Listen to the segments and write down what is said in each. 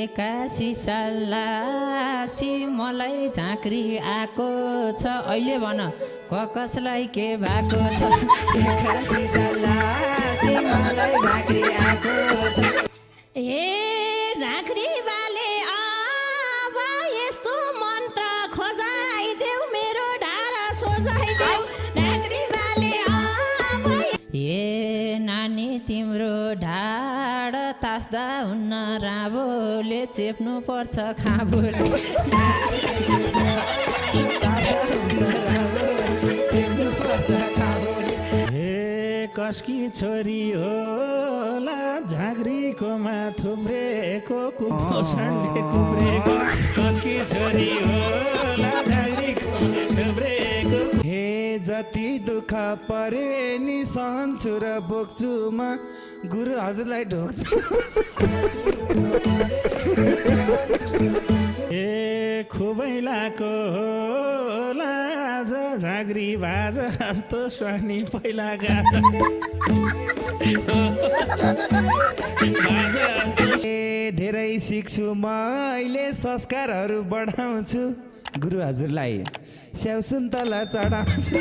काशी सल्लासी मलाई झाँक्री आएको छ अहिले भन कसलाई के भएको छ काशी सल्लासी मलाई झाँक्री आएको छ ए झाँक्री बाले अब यस्तो मन्त्र खोजाइदेऊ मेरो ढाडा सोझाइदेऊ झाँक्री बाले अब ए नानी तिम्रो ढाड तास्दा हुन्न राबोले चेप्नु पर्छ खाबोले चेप्नु पर्छ खाबोले हे कसकी छोरी होला झाँक्रीकोमा थुप्रेको कुपोषणले कुप्रेको कसकी छोरी होला झाँक्रीकोमा थुप्रेको हे जति दुःख परे नि सहन्छु र बोक्छु म गुरु हजुरलाई ढोक्छु ए खुबैलाको होला आज झाँक्री बाज जस्तो स्वानी पहिला गाज ए धेरै सिक्छु म अहिले संस्कारहरू बढाउँछु गुरु हजुरलाई स्याउ सुन्तला चढाउँछु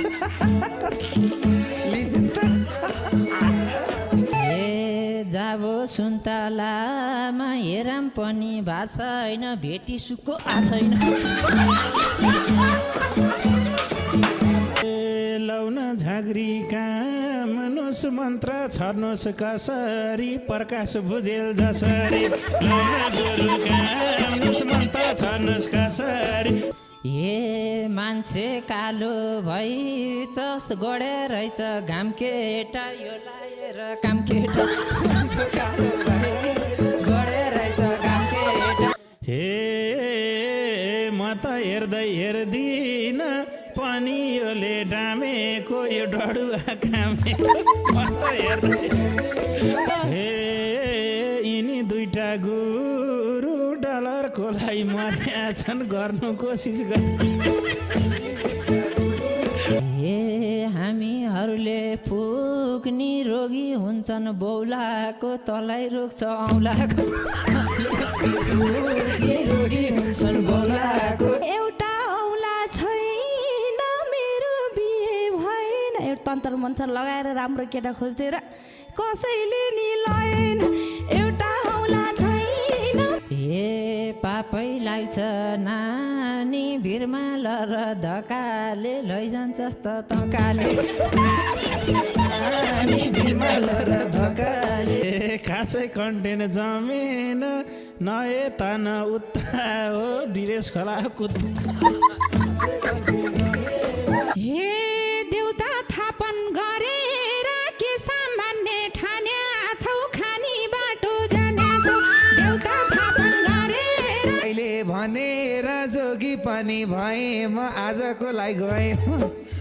जाबो सुन्तलामा हेराम पनि भएको छैन भेटी सुक्को छैन लाउन झाँक्री कामनुस् मन्त्र छर्नुहोस् कसरी प्रकाश भुजेल जसरी लाउन गुरु कामनुस् मन्त्र छर्नुहोस् कसरी ए मान्छे कालो भइच गडे रहेछ घाम केटा यो लाएर काम केटा कालो गडे रहेछ घाम केटा हे म त हेर्दै हेर्दिन पनि योले डामेको यो डडुवा कामेको म त हेर्दै हे यिनी दुईटा गुरु डलरको लागि मर्या छन् गर्नु कोसिस ए हामीहरूले फुक्नी रोगी हुन्छन् बौलाको तलाई रोक्छ औलाको रोगी हुन्छन् बौलाको एउटा औला छैन मेरो बिहे भएन एउटा तन्त्र मन्त्र लगाएर राम्रो केटा खोज्दै र कसैले नि लएन एउटा औला छैन ए पापै लाग्छ नानी भिरमा लर धकाले लैजान्छस् त तकाले नानी भिरमा लर धकाले खासै कन्टेन्ट जमेन नए तन उत्ता हो डिरेस खोला कुद्दा हे देउता थापन गरेर के सामान्य ठान्या छौ खानी बाटो जान्या छौ देउता थापन गरेर अहिले भनेर जोगी पनि भए म आजको लागि गएँ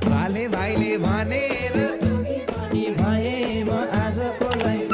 भाले भाइले भनेर जोगी पनि भए म आजको लागि